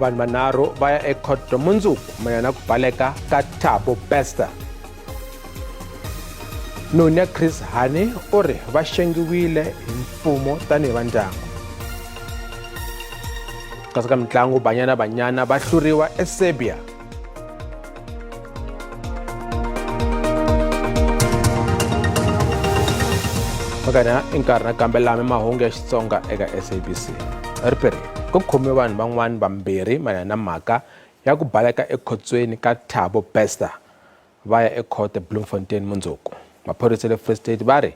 Vanhu vanharhu va ya ekhoto mundzuku mayelana na ku baleka ka Thabo Bester. Noni ya Chris Hani u ri va xengiwile hi mfumo tanihi va ndyangu. Kasi ka mitlangu Banyana Banyana va hluriwa eSerbia. Makana i nkarhi nakambe lama mahungu ya Xitsonga eka SABC. Riperini ku khomiwe vanhu van'wana vambirhi mayelana na mhaka ya ku baleka ekhotsweni ka Thabo Bester va ya ekhoto eBloemfontein mundzuku. Maphorisa ya le Free State va ri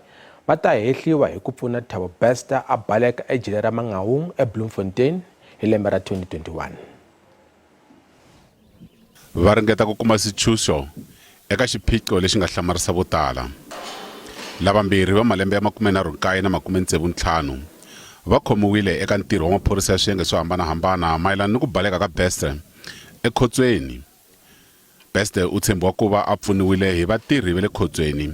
va ta hehliwa hi ku pfuna Thabo Bester a baleka ejele ra Mangaung eBloemfontein hi lembe ra 2021. Va ringeta ku kuma xitshunxo eka xiphiqo lexi nga hlamarisa vo tala. Lavambirhi va malembe ya 39 na 65 va khomiwile eka ntirho wa maphorisa ya swiyenge swo hambana-hambana mayelana ni ku baleka ka Bester ekhotsweni. Bester u tshembiwa ku va a pfuniwile hi vatirhi va le khotsweni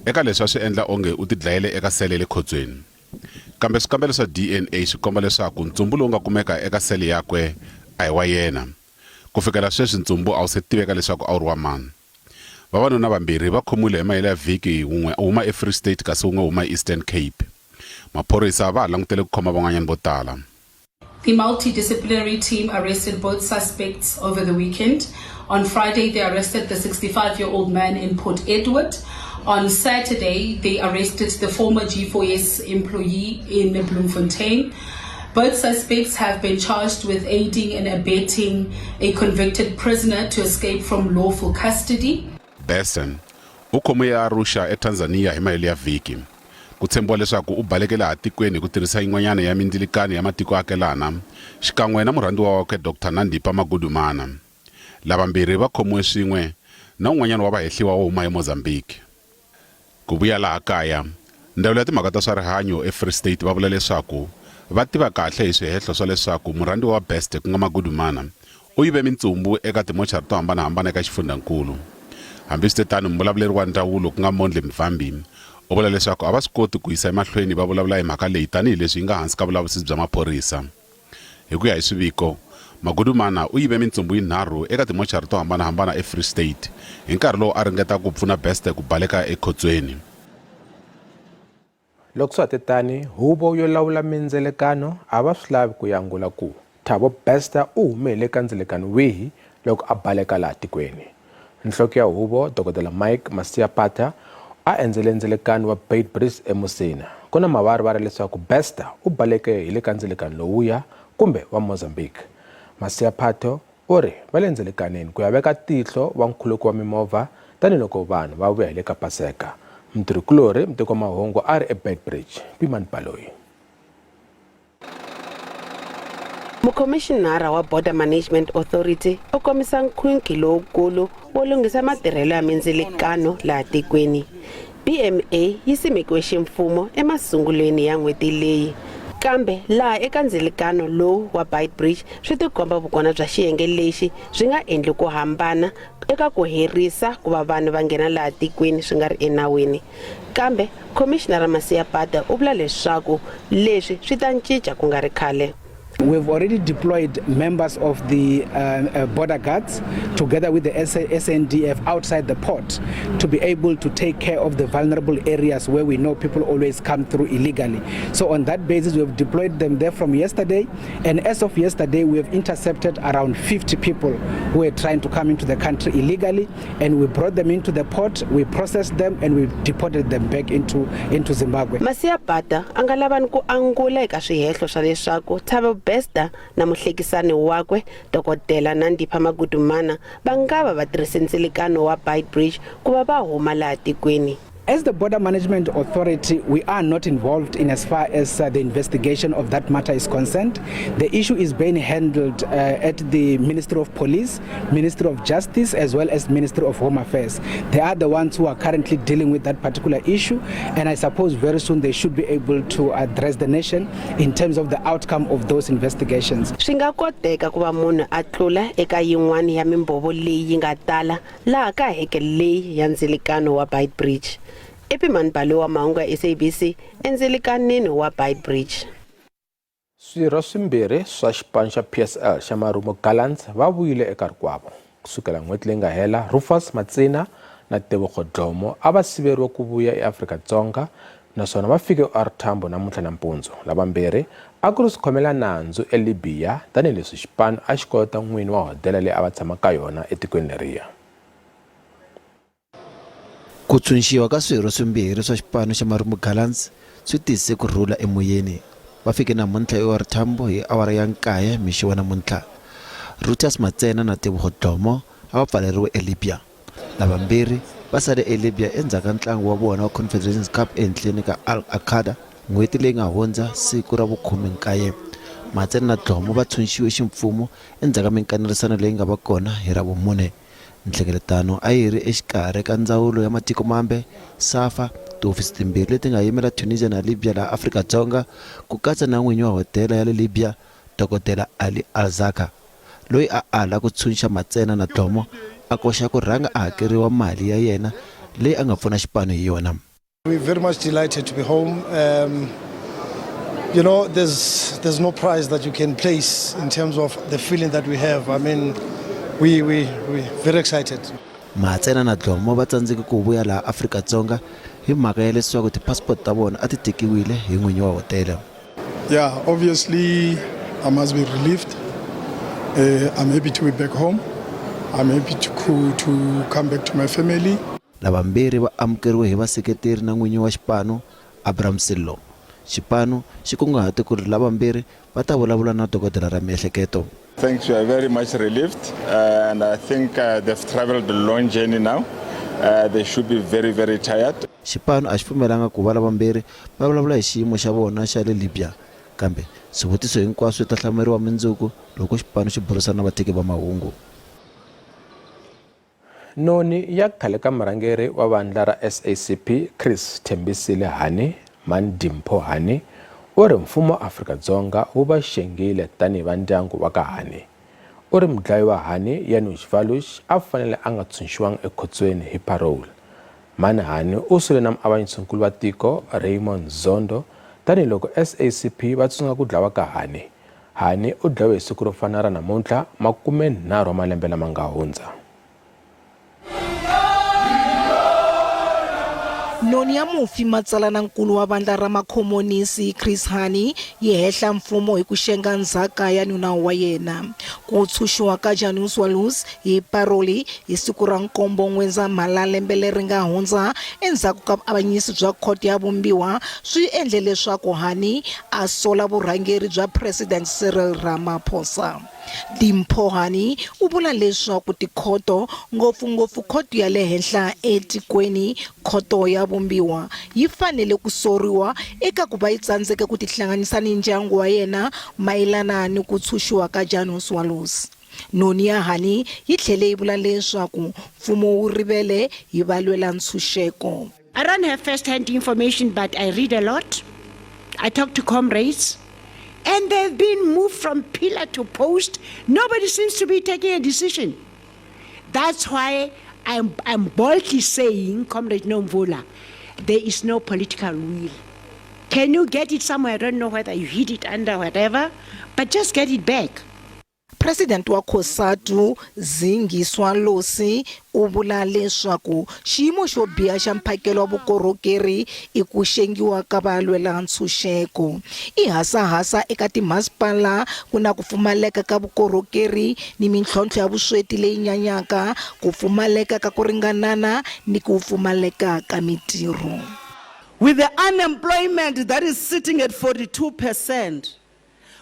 eka leswi a swi endla onge u tidlayele eka sele ya le khotsweni. Kambe swikambelo swa DNA swi komba leswaku ntsumbu lowu nga kumeka eka sele yakwe a hi wa yena. Ku fikela sweswi ntsumbu a wu se tiveka leswaku a wu ri wa mani. Vavanuna vambirhi va khomiwile hi mahelo ya vhiki, wun'we u huma eFree State kasi wun'we u huma eEastern Cape. Maphorisa va ha langutele ku khoma van'wanyana vo tala. The multidisciplinary team arrested both suspects over the weekend. On Friday, they arrested the 65-year-old man in Port Edward. On Saturday, they arrested the former G4S employee in Bloemfontein. Both suspects have been charged with aiding and abetting a convicted prisoner to escape from lawful custody. Besen u khomiwe eArusha eTanzania hi mahelo ya vhiki. Ku tshembiwa leswaku u baleke laha tikweni hi ku tirhisa yin'wanyana ya mindzilikano ya matiko-akelana, xikan'we na murhandziwa wakwe Doctor Nandipha Magudumana. Lavambirhi va khomiwe swin'we na un'wanyana wa vahehliwa wo huma eMozambique. Ku vuya laha kaya, Ndzawulo ya Timhaka ta swa Rihanyo eFree State va vula leswaku va tiva kahle hi swihehlo swa leswaku murhandziwa wa Best ku nga Magudumana U yive mintsumbu eka timochari to hambana-hambana eka xifundhankulu. Hambiswitetano, muvulavuleri wa ndzawulo ku nga Mondli Mvambi u vula leswaku a va swi koti ku yisa emahlweni va vulavula hi mhaka leyi tanihi leswi yi nga hansi ka vulavisisi bya maphorisa. Hi ku ya hi swiviko, Magudumana u yive mintsumbu yinharhu eka timochari to hambana-hambana eFree State hi nkarhi lowu a ringeta ku pfuna Bester ku baleka ekhotsweni. Loko swa ha te tani, huvo yo lawula mindzelekano a va swi lavi ku yangula ku Thabo Bester u hume hi le ka ndzelekano wihi loko a baleka laha tikweni. Nhloko ya huvo, Dokodela Mike Masiapata, a endzele ndzelekano wa Beitbridge eMusina. Ku na mavarivari leswaku Bester u baleke hi le ka ndzelekano lowuya kumbe wa Mozambique. Masiaphato U ri, Va le ndzelekaneni ku ya veka tihlo wa nkhuluko wa mimovha tanihiloko vanhu va vuya hi le ka Paseka. Mutirhikulorhi, muteki wa mahungu a ri eBeitbridge, Pimani Baloyi. Mukhomixinara wa Border Management Authority u kombisa nkhwinkhi lowukulu wo lunghisa matirhelo ya mindzilikano laha tikweni. BMA yi simekiwe ximfumo emasungulweni ya n'hweti leyi. Kambe laha eka ndzilikano lowu wa Beitbridge swi tikomba vukona bya xiyenge lexi byi nga endli ku hambana eka ku herisa ku va vanhu va nghena laha tikweni swi nga ri enawini. Kambe Khomixinara Masiapata u vula leswaku leswi swi ta cinca ku nga ri khale. We've already deployed members of the border guards together with the SANDF outside the port to be able to take care of the vulnerable areas where we know people always come through illegally. So on that basis, we have deployed them there from yesterday. And as of yesterday, we have intercepted around 50 people who were trying to come into the country illegally. And we brought them into the port, we processed them, and we deported them back into Zimbabwe. Masiapata a nga lavani ku angula eka swihehlo swa leswaku Thabo Bester na muhlekisani wakwe Dokodela Nandipha Magudumana va nga va va tirhise ndzilikano wa Beitbridge ku va va huma laha tikweni. As the Border Management Authority, we are not involved in as far as the investigation of that matter is concerned. The issue is being handled at the Ministry of Police, Ministry of Justice, as well as Ministry of Home Affairs. They are the ones who are currently dealing with that particular issue, and I suppose very soon they should be able to address the nation in terms of the outcome of those investigations. Swi nga koteka ku va munhu a tlula eka yin'wana ya mimbhovo leyi yi nga tala laha ka heke leyi ya ndzilikano wa Beitbridge. I Pimani Baloyi wa mahungu ya SABC endzilikanini wa Beitbridge. Swirho swimbirhi swa xipano xa PSL xa Marumo Gallants va vuyile eka rikwavo. Ku sukela n'hweti leyi nga hela, Rufus Matsena na Tebogo Dlomo a va siveriwe ku vuya eAfrika-Dzonga naswona va fike eOR Tambo namuntlha nampundzu. Lavambirhi a ku ri swikhomela nandzu eLibya tanihileswi xipano a xi kolota n'wini wa hodela leyi a va tshama ka yona etikweni leriya. Ku tshunxiwa ka swirho swimbirhi swa xipano xa Marumo Gallants swi tise ku rhula emoyeni. Va fike namuntlha eOR Tambo hi awara ya nkaye mixo wa namuntlha. Rutus Matsena na Tebogo Dlomo a va pfaleriwe eLibya. Lavambirhi va sale eLibya endzhaku ka ntlangu wa vona wa Confederations Cup ehenhleni ka Al Akhada n'hweti leyi nga hundza siku ra vukhume-nkaye. Matsena na Dlomo va tshunxiwe ximfumo endzhaku ka minkanerisano leyi nga va kona hi Ravumune. Nhlengeletano a yi ri exikarhi ka Ndzawulo ya Matiko Mambe, SAFA, tihofisi timbirhi leti nga yimela Tunisia na Libya laha Afrika-Dzonga, ku katsa na n'winyi wa hodela ya le Libya, Dokodela Ali Al-Zaka, loyi a ala ku tshunxa Matsena na Dlomo a koxa ku rhanga a hakeriwa mali ya yena leyi a nga pfuna xipano hi yona. We're very much delighted to be home. There's no price that you can place in terms of the feeling that we have. I mean, we're very excited. Matsena na Dlomo va tsandzeke ku vuya laha Afrika-Dzonga hi mhaka ya leswaku ti-passport ta vona a ti tekiwile hi n'winyi wa hotela. Yeah, obviously I must be relieved. I'm happy to be back home. I'm happy to come back to my family. Lavambirhi va amukeriwe hi vaseketeri na n'winyi wa xipano, Abram Sello. Xipano xi kunguhate ku ri lavambirhi va ta vulavula na dokodela ra miehleketo. Thanks, we are very much relieved and I think they've traveled a long journey now. They should be very, very tired. Xipano a xi pfumelanga ku va lavambirhi va vulavula hi xiyimo xa vona xa le Libya, kambe swivutiso hinkwaswo swi ta hlamuriwa mundzuku loko xipano xi burisana na vateki va mahungu. Noni ya khale ka murhangeri wa vandla ra SACP Chris Thembisile Hani, Mhani Dimpho Hani, u ri mfumo wa Afrika-Dzonga wu va xengile tanihi va ndyangu wa ka Hani. U ri mudlayi wa Hani, Janusz Waluś, a fanele a nga tshunxiwanga ekhotsweni hi parole. Mhani Hani u sule na muavanyisinkulu wa tiko Raymond Zondo tanihiloko SACP va tsundzuka ku dlawa ka Hani. Hani u dlawe hi siku ro fana ra namuntlha makumenharhu wa malembe lama nga hundza. Noni ya mufi matsalana-nkulu wa vandla ra Makhomonisi Chris Hani yi hehla mfumo hi ku xenga ndzhaka ya nuna wa yena. Ku tshunxiwa ka Janusz Walus hi paroli hi siku ra nkombo N'wendzamhala lembe leri nga hundza endzhaku ka vuavanyisi bya khoto ya vumbiwa swi endle leswaku Hani a sola vurhangeri bya President Cyril Ramaphosa. Dimpho Hani u vula leswaku tikhoto, ngopfu-ngopfu khoto ya le henhla etikweni, khoto ya vumbiwa, yi fanele ku soriwa eka ku va yi tsandzeke ku tihlanganisa ni ndyangu wa yena mayelana ni ku tshunxiwa ka Janusz Walus. Noni ya Hani yi tlhele yi vula leswaku mfumo wu rivele hi valwela-ntshunxeko. I don't have first-hand information, but I read a lot. I talk to comrades. And they've been moved from pillar to post. Nobody seems to be taking a decision. That's why I'm boldly saying, Comrade Nomvula, there is no political will. Can you get it somewhere? I don't know whether you hid it under whatever, but just get it back. President wa COSATU Zingiswa Losi u vula leswaku xiyimo xo biha xa mphakelo wa vukorhokeri i ku xengiwa ka valwela ntshunxeko. I hasahasa eka timasipala ku na ku pfumaleka ka vukorhokeri ni mintlhontlho ya vusweti leyi nyanyaka, ku pfumaleka ka ku ringanana ni ku pfumaleka ka mitirho. With the unemployment that is sitting at 42%,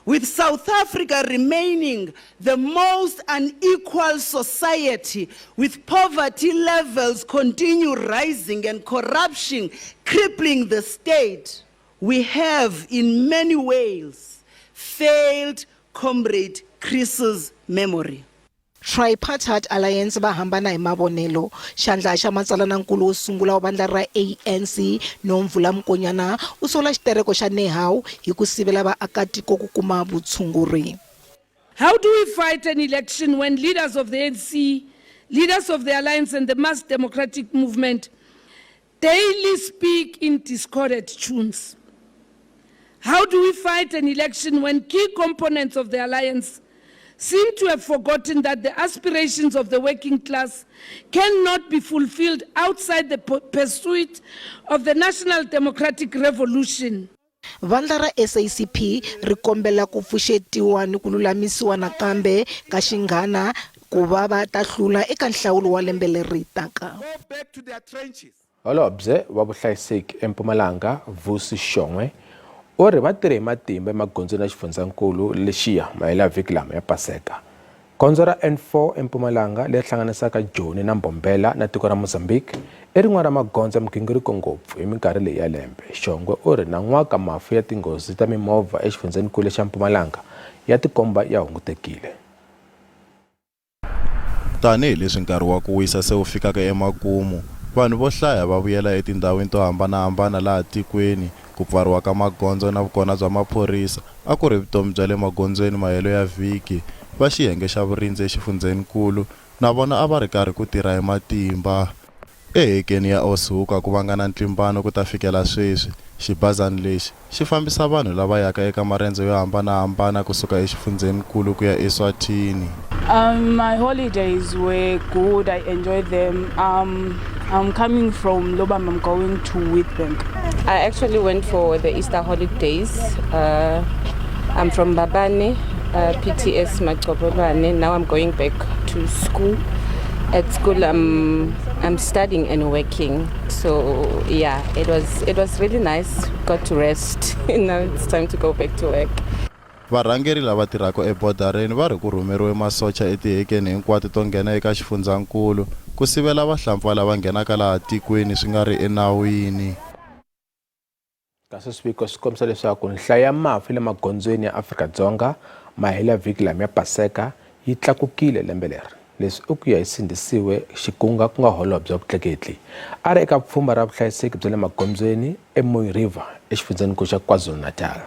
with South Africa remaining the most unequal society, with poverty levels continue rising and corruption crippling the state, we have in many ways failed Comrade Chris's memory. Tripartite Alliance va hambana hi mavonelo. Xandla xa matsalana-nkulu wo sungula wa vandla ra ANC, Nomvula Mokonyana, u sola xitereko xa Nehawu hi ku sivela vaakatiko ku kuma vutshunguri. How do we fight an election when leaders of the ANC, leaders of the Alliance and the mass democratic movement daily speak in discordant tunes? How do we fight an election when key components of the alliance seem to have forgotten that the aspirations of the working class cannot be fulfilled outside the pursuit of the national democratic revolution? Vandla ra SACP ri kombela ku pfuxetiwa ni ku lulamisiwa nakambe ka xinghana ku va va ta hlula eka nhlawulo wa lembe leri taka. Holobye wa Vuhlayiseki eMpumalanga, Vusi Shongwe, u ri va tirhe hi matimba emagondzweni ya xifundzankulu lexiya mahelavhiki lama ya Paseka. Gondzo ra N4 eMpumalanga leri hlanganisaka Joni na Mbombela na tiko ra Mozambique i rin'wana ra magondzo ya migingiriko ngopfu hi minkarhi leyi ya lembe. Shongwe u ri nan'waka mafu ya tinghozi ta mimovha exifundzhenikulu xa Mpumalanga ya tikomba ya hungutekile. Tanihi leswi nkarhi wa ku wisa se wu fikaka emakumu, vanhu vo hlaya va vuyela etindhawini to hambana-hambana laha tikweni. Ku pfariwa ka magondzo na vukona bya maphorisa a ku ri vutomi bya le magondzweni mahelo ya vhiki. Va xiyenge xa vurindzi exifundzheni-nkulu na vona a va ri karhi ku tirha hi matimba. Ehekeni ya Oshoek a ku vanga na ntlimbano ku ta fikela sweswi. Xibazana lexi xi fambisa vanhu lava yaka eka marendzo yo hambana-hambana ku suka exifundzheni-nkulu ku ya eSwatini. Um, my holidays were good. I enjoyed them. Um, I'm coming from Lobam. I'm going to Witbank. I actually went for the Easter holidays. Uh, I'm from Babane, uh, PTS Macobolwane. Now I'm going back to school. At school, I'm, I'm studying and working. So yeah, it was it was really nice. Got to rest. now it's time to go back to work. Varhangeri lava tirhaka ebodareni va ri ku rhumeriwe masocha etihekeni hinkwato to nghena eka xifundzankulu ku sivela vahlampfa lava nghenaka laha tikweni swi nga ri enawini. Kasi swiviko swi kombisa leswaku nhlayo ya mafu le magondzweni ya Afrika-Dzonga mahelo ya vhiki lama ya Paseka yi tlakukile lembe leri. Leswi i ku ya hi Sindisiwe Xikunga ku nga holobye wa vutleketli a ri eka pfhumba ra vuhlayiseki bya le magondzweni eMooi River exifundzheninkulu xa KwaZulu-Natal.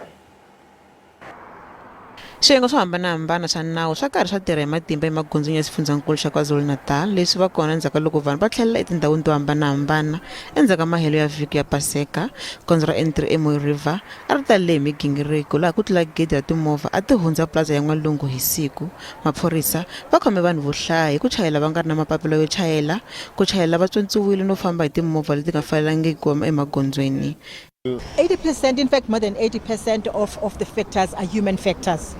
Swiyenge swo hambanahambana swa nawu swa karhi swa tirha hi matimba emagondzweni ya xifundzankulu xa KwaZulu-Natal, leswi va kona endzhaku ka loko vanhu va tlhelela etindhawini to hambanahambana endzhaku ka mahelo ya vhiki ya Paseka. Gondzo ra N3 eMooi River a ri talele hi migingiriko laha ku tlula gidi ra timovha a ti hundza Plaza ya N'walungu hi siku. Maphorisa va khome vanhu vo hlaya hi ku chayela va nga ri na mapapila yo chayela, ku chayela va tswontsiwile no famba hi timovha leti nga fanelangiki ku va emagondzweni. 80%, in fact, more than 80% of, of the factors are human factors.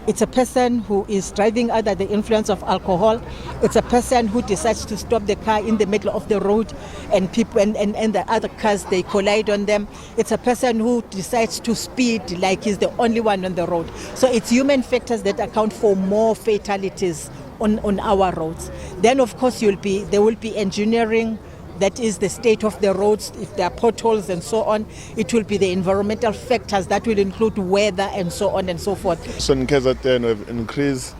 It's a person who is driving under the influence of alcohol. It's a person who decides to stop the car in the middle of the road and people and, and, and the other cars they collide on them. It's a person who decides to speed like he's the only one on the road. So it's human factors that account for more fatalities on, on our roads. Then of course you'll be there will be engineering that is the state of the roads, if there are potholes and so on. It will be the environmental factors that will include weather and so on and so forth. So in KZN, we've increased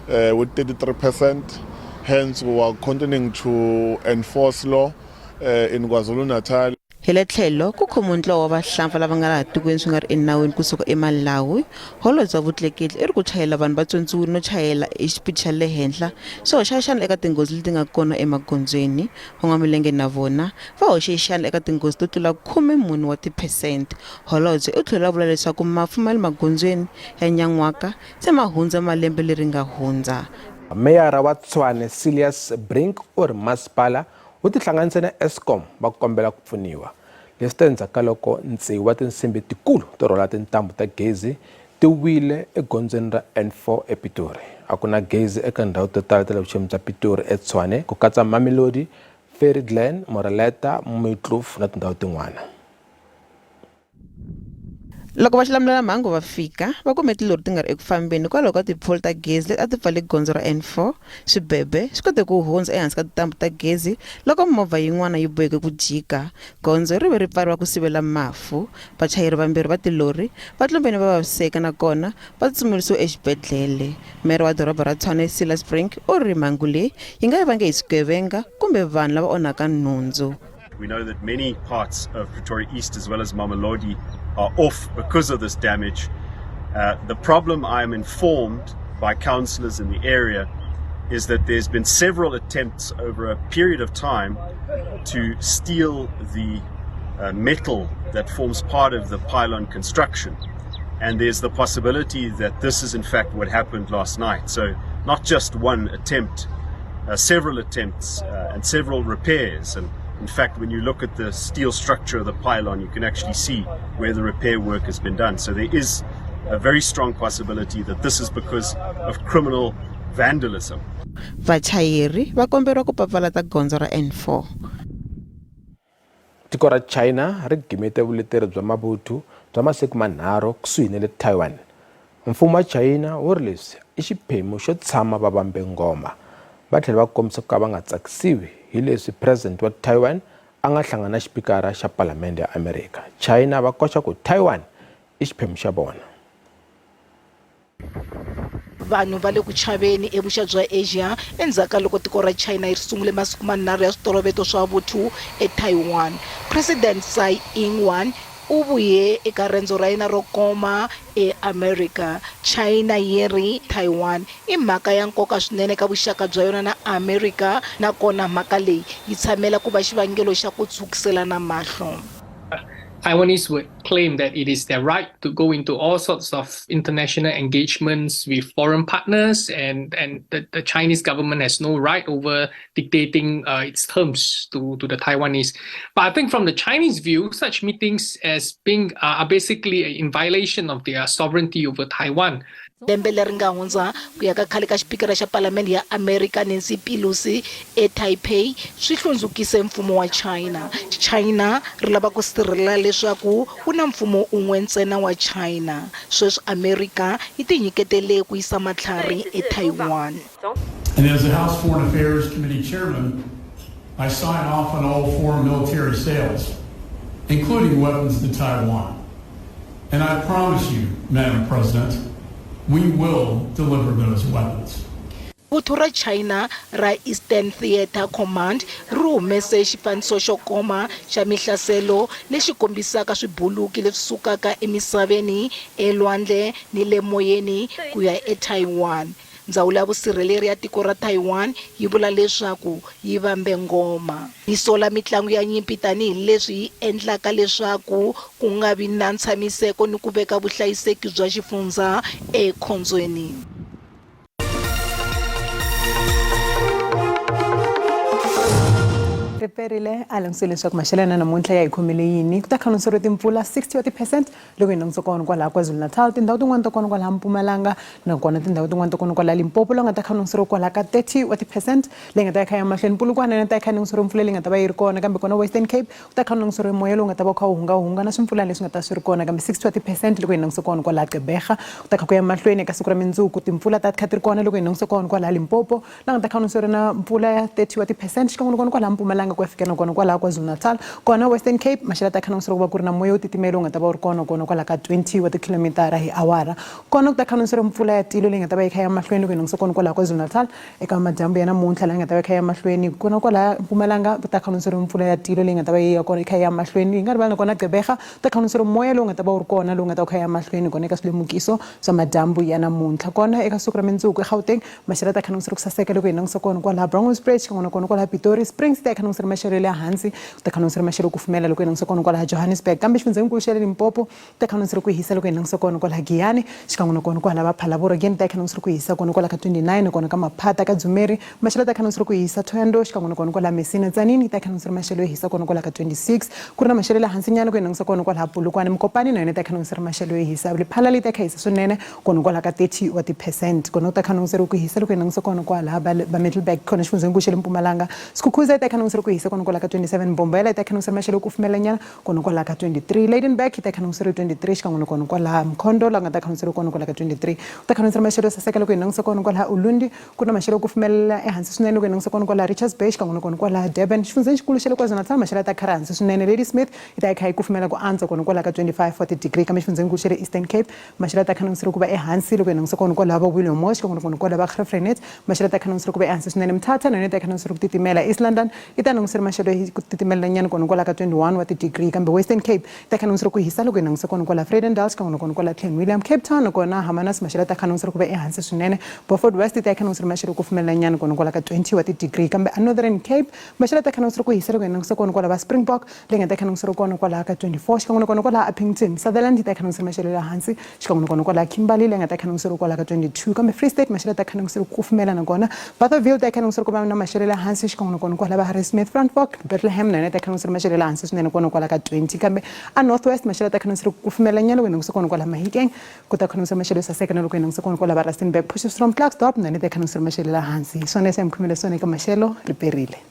uh, with 33%. Hence, we are continuing to enforce law uh, in KwaZulu-Natal. Hi le tlhelo, ku khomiwe ntlawa wa vahlampfa lava nga laha tikweni swi nga ri enawini ku suka eMalawi. Holobye wa vutleketli i ri ku chayela vanhu va tswontsiwile no chayela hi xipidi xa le henhla swi hoxa xandla eka tinghozi leti nga kona emagondzweni. Van'wamilenge na vona va hoxe xandla eka tinghozi to tlula 14 wa tiphesente. Holobye u tlhele a vula leswaku mafu ma le magondzweni ya nyan'waka se ma hundza malembe leri nga hundza. Meyara wa Tshwane Cilliers Brink u ri masipala wu tihlanganise na Eskom va kombela ku pfuniwa. Leswi ta endzhaku ka loko tsevu wa tinsimbi tikulu to rhwala tintambu ta gezi ti wile egondzweni ra N4 ePitori. A ku na gezi eka ndhawu to tala ta le vuxeni bya Pitori eTshwane ku katsa Mamelodi, Faerie Glen, Moreleta, Mooikloof na tindhawu tin'wana. Loko va xilamulelamhangu va fika, va kume tilori ti nga ri eku fambeni hikwalaho ka tipholi ta gezi leti a ti pfale gondzo ra N4. Swibebe swi kote ku hundza ehansi ka tintambu ta gezi loko movha yin'wana yi boheke ku jika. Gondzo ri ve ri pfariwa ku sivela mafu. Vachayeri vambirhi va tilori va tlumbene va vaviseka na kona va tsutsumerisiwe exibedlhele. Meyara wa doroba ra Tshwane Silas Brink u ri mhangu leyi yi nga vange hi swigevenga kumbe vanhu lava onhaka nhundzu. We know that many parts of Pretoria East as well as Mamelodi are off because of this damage. Uh, the problem I am informed by councillors in the area is that there's been several attempts over a period of time to steal the metal that forms part of the pylon construction. And there's the possibility that this is in fact what happened last night. So not just one attempt, several attempts and several repairs. And in fact, when you look at the steel structure of the pylon, you can actually see where the repair work has been done. So there is a very strong possibility that this is because of criminal vandalism. Vachayeri va komberiwa ku papalata gondzo ra N4. Tiko ra China ri gimete vuleteri bya mavuthu bya masiku manharhu kusuhi na le Taiwan. Mfumo wa China wu ri leswi i xiphemu xo tshama va vambe ngoma. Va tlhela va kombisa ku ka va nga tsakisiwi hi leswi President wa Taiwan a nga hlangana na xipikara xa Palamende ya Amerika. China va koxa ku Taiwan i xiphemu xa vona. Vanhu va le ku chaveni evuxa bya Asia endzhaku ka loko tiko ra China ri sungule masiku manharhu ya switoloveto swa vuthu eTaiwan. President Tsai Ing-wen u vuye eka rendzo ra yena ro koma eAmerika. China yi ri Taiwan i mhaka ya nkoka swinene eka vuxaka bya yona na Amerika nakona mhaka leyi yi tshamela ku va xivangelo xa ku tshwukiselana mahlo. Taiwanese would claim that it is their right to go into all sorts of international engagements with foreign partners, and the Chinese government has no right over dictating its terms to the Taiwanese. But I think from the Chinese view, such meetings as being are basically in violation of their sovereignty over Taiwan. Lembe leri nga hundza ku ya ka khale ka xipikara xa Palamende ya Amerika Nancy Pelosi eTaipei swi hlundzukise mfumo wa China. China ri lava ku sirhelela leswaku ku na mfumo un'we ntsena wa China. Sweswi Amerika yi tinyiketele ku yisa matlhari eTaiwan. And as the House Foreign Affairs Committee Chairman, I sign off on all foreign military sales, including weapons to Taiwan. And I promise you, Madam President, we will deliver those weapons. Vuthu ra China ra Eastern Theater Command ri humese xifaniso xo koma xa mihlaselo lexi kombisaka swibuluki leswi sukaka emisaveni, elwandle ni le moyeni ku ya eTaiwan. Ndzawulo ya Vusirheleri ya tiko ra Taiwan yi vula leswaku yi vambe ngoma. Yi sola mitlangu ya nyimpi tanihi leswi yi endlaka leswaku ku nga vi na ntshamiseko ni ku veka vuhlayiseki bya xifundzha ekhombyeni. Riperile a langutisile leswaku maxelo ya namuntlha ya hi khomele yini ku ta kha timpfula 60 wa ti-percent loko hi langutisa kona kwalaha KwaZulu-Natal, tindhawu tin'wani ta kona kwalaha Mpumalanga, nakona tindhawu tin'wani ta kona kwalaha Limpopo la nga ta kha languseriwa kwalaha ka 30 wa ti-percent leyi nga ta ya kha ya mahlweni. Polokwane na ta ya kha languseriwa mpfula leyi nga ta va yi ri kona, kambe kona Western Cape ku ta kha languseriwa moya lowu nga ta va kha wu hungahunga na swimpfulana leswi nga ta swi ri kona, kambe 60 wa ti-percent loko hi langutisa kona kwalaha Gqeberha. Ku ta kha ku ya mahlweni eka siku ra mindzuku, timpfula ta kha ti ri kona loko hi langutisa kona kwalaha Limpopo la nga ta kha languseriwa na mpfula ya 30 wa ti-percent xikan'we na kona kwalaha Mpumalanga ku ya fika na kona kwalaha KwaZulu-Natal. Kona Western Cape maxelo ya ta kha languseriwa ku va ku ri na moya wo titimela lowu nga ta va wu ri kona kona kwalaha ka 20 wa tikhilomitara hi awara. Kona ku ta kha languseriwa mpfula ya tilo leyi nga ta va yi kha ya mahlweni loko hi langutisa kona kwalaha KwaZulu-Natal eka madyambu ya namuntlha laha nga ta va yi kha ya mahlweni. Kona kwalaha Mpumalanga ku ta kha languseriwa mpfula ya tilo leyi nga ta va yi ya kona yi kha ya mahlweni. Hi nga rivali na kona Gqeberha ku ta kha languseriwa moya lowu nga ta va wu ri kona lowu nga ta va wu kha ya mahlweni kona eka swilemukiso swa madyambu ya namuntlha. Kona eka siku ra mindzuku eGauteng maxelo ya ta kha languseriwa ku saseka loko hi langutisa kona kwalaha Bronkhorstspruit xikan'we na kona kwalaha Pitori. Springs ta kha languseriwa maxelo ya le hansi, ku ta kha languseriwa maxelo kufumela loko hi langutisa kona kwalaha Johannesburg. Kambe xifundzankulu xa le Limpopo ta kha languseriwa ku hisa loko hi langutisa kona kwalaha Giyani xikan'we na kona kwalaha va Phalaborwa. Again ta kha languseriwa ku hisa kona kwalaha ka 29 kona ka Maphata ka Dzumeri. Maxelo ta kha languseriwa ku hisa Thohoyandou xikan'we na kona kwalaha Messina. Tzaneen ta kha languseriwa maxelo yo hisa kona kwalaha ka 26, ku ri na maxelo ya le hansi nyana loko hi langutisa kona kwalaha Polokwane. Mokopane na yona ta kha languseriwa maxelo yo hisa. Lephalale yi ta kha hisa swinene kona kwalaha ka 30 wa ti-percent. Kona ku ta kha languseriwa ku hisa loko hi langutisa kona kwalaha va Middelburg kona xifundzankulu xa le Mpumalanga. Skukuza yi ta kha languseriwa ku hisa kona kwalaha ka 27. Mbombela yi ta kha languseriwa maxelo yo kufumela nyana kona kwalaha ka 23. Lydenburg yi ta kha languseriwa 23 xikan'we na kona kwalaha Mkhondo laha ku nga ta kha languseriwa kona kwalaha ka 23. Ku ta kha languseriwa maxelo yo saseka loko hi langutisa kona kwalaha Ulundi, ku na maxelo yo kufumelela ehansi swinene loko hi langutisa kona kwalaha Richards Bay xikan'we na kona kwalaha Durban. Xifundzaxikulu xa le KwaZulu-Natal maxelo ya ta kha ri hansi swinene. Ladysmith yi ta yi kha yi kufumela ku antswa kona kwalaha ka 25 wa ti-degree, kambe xifundzankulu xa le Eastern Cape maxelo ya ta kha languseriwa ku va ehansi loko hi langutisa kona kwalaha va Willowmore xikan'we na kona kwalaha va Graaff-Reinet maxelo ya ta kha languseriwa ku va ehansi swinene. Mthatha na yona yi ta kha languseriwa ku titimela. East London yi ta languseri maxelo hi ku titimelelanyana kona kwala ka 21 wa ti-degree kambe Western Cape ta kha languseri ku hisa loko hi languse kona kwala Vredendal xikan'we na kona kwala Clan William Cape Town nakona Hermanus maxelo ta kha languseri ku va ehansi swinene Beaufort West ta kha languseri maxelo ku kufumelanyana kona kwala ka 20 wa ti-degree kambe a Northern Cape maxelo ta kha languseri ku hisa loko hi languse kona kwala va Springbok leyi nga ta kha languseri kona kwalaha ka 24 xikan'we na kona kwalaha Upington Sutherland yi ta kha languseri maxelo ya hansi xikan'we na kona kwalaha Kimberley leyi nga ta kha languseri kwalaha ka 22 kambe Free State maxelo ta kha languseri ku kufumela nakona Bothaville ta kha languseri ku va na maxelo ya hansi xikan'we na kona kwalaha va Harrismith Frankfort Bethlehem na yona ta kha languseri maxelo ya hansi swinene kona kwalaha ka 20 kambe a North West maxelo ta kha languseri ku kufumela nyana loko hi languse kona kwalaha Mahikeng ku ta kha languseri maxelo yo saseka na loko hi languse kona kwalaha va Rustenburg Potchefstroom Klerksdorp na yona ta kha languseri maxelo ya hansi hi swona leswi a mi khomele swona eka maxelo ri perile.